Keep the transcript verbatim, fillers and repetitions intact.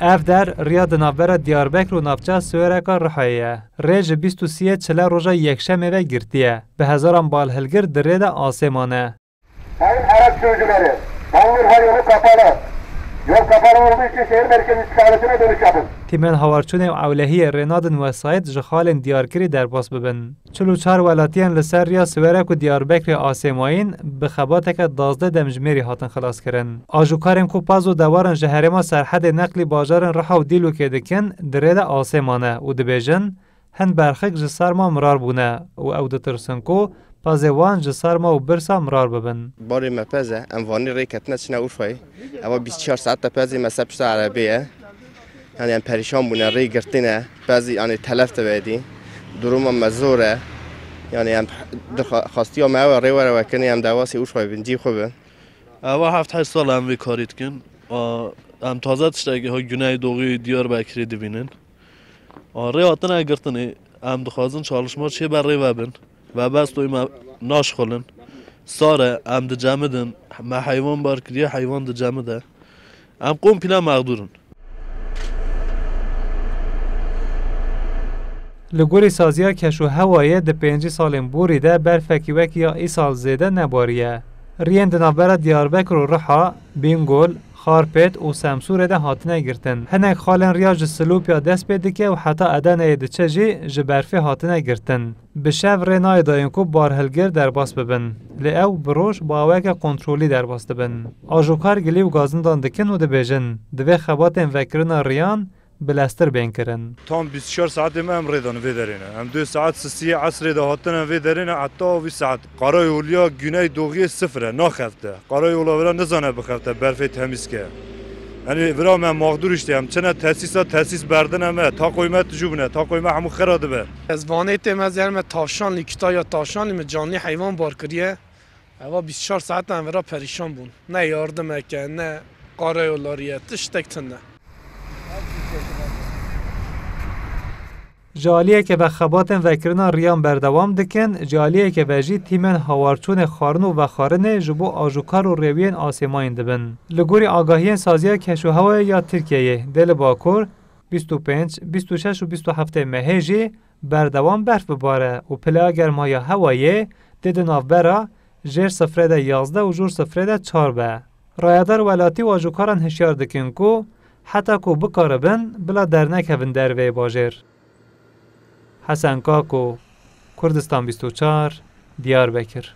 Ev der riya di navbera Diyarbekir û navçeya Siwereka Rihayê ye. Rê ji bîst û siyê çile roja yekşemê ve girtiye. Bi hezaran balhilgir di rê de asê mane. Sayın araç sürücüleri, Bangırha yolu kapalı. Yol kapalı olduğu için şehir merkezi istikametine dönüş yapın. Tîmên hawarçûnê û ewlehiyê rê nadin wesayît ji xalên Diyarkirî derbas bibin. Çil û çar welatiyên li ser riya Siwerek û Diyarbekirê asê mayîn bi xebateke duwazdeh demjimêrî hatin xelaskirin. Ajokarên ku paz û dewaran ji herêma Serhedê neqlî bajarên Riha û Dîlokê dikin, di rê de asê mane û dibêjin, hin berxik ji sarma mirar bûne û ew ditirsin ku pazê wan ji sarma û birsa mirar bibin. Barê me pez e, em vanî rê ketine çine Urfayê. Eva bîst çar saet de pezê me ser pişta erebê ye. Yani em perîşan bûne, rê girtine, pezî yani telef dibe dî. Duruma me zor e. Yani em dixwa-, xastiya me ew e, rê were vekirinê, em dewasê Urfayê bin, cî xwe bin. Eva heft heşt sal em vê karî dikin. A, em taze tiştekî ha Güneydoğu Diyarbekirê dibînin. A, rê hatine girtinê, em dixwazin çalışma çê be rê vebin. Ve bestoyê me naşxulin. Sar e, em dicemidin, me heywan bar kiriye, heywan dicemide. Em komple mexdûr in. Li gorî saziya keş û hewayê di pêncî salên borî de berfekî wek ya îsal zêde nebariye. Riyên di navbera Diyarbekir û Riha, Bîngol, Xarpêt û Semsûrê de hatine girtin. Hinek xalên riya ji Silopya dest pê dike û heta Edeneyê diçe jî ji berfê hatine girtin. Bi şev rê nayê dayîn ku barhilgir derbas bibin. Lê ew bi roj bi awayeke kontrolî derbas dibin. Ajokar gilî û gazindan dikin û dibêjin, divê xebatên vekirina riyan bileztir bên kirin. Tam bîst û çar saetê me em rê dan vê derê ne. Em dê saet sisiyê esrê de hatine vê derê ne, heta vî saet. Karayoliya Güneydoğu'yê sifir e, naxefte. Karayola vira nizane bixefte, berfê temîz ke. Yanî vira me mexdûr işte, em çine tesîsa, tesîs berdine me, takoy me tijû bine, takoy me hemû xera dibe. Ez vanê tê me zer me tavşanlî, kitaya tavşanlî me canlî heywan bar kiriye. Eva bîst û çar saet em vira perîşan bûn. Ne yardimeke, ne karayollarî ye, tiştek tune. Ji aliyeke ve xebatên vekirina riyan berdewam dikin, ji aliyeke ve jî tîmên hawarçûnê xwarin û vexwarinê ji bo ajûkar û rêwiyên asê mayîn dibin. Li gorî agahiyên Saziya Keşûhewayê ya Tirkiyeyê, dê li Bakur, bîst û pênc, bîst û şeş û bîst û heftê mehê jî berdewam berf bibare û pileya germa ya hewayê dê di navbera jêr sifrê de yazdeh û jûr sifrê de çar be. Rayedar welatî û ajûkaran hişyar dikin ku heta ku bikaribin bila dernekevin derveyê bajêr. Hesen Kako, Kurdistan bîst û çar, Diyarbekir.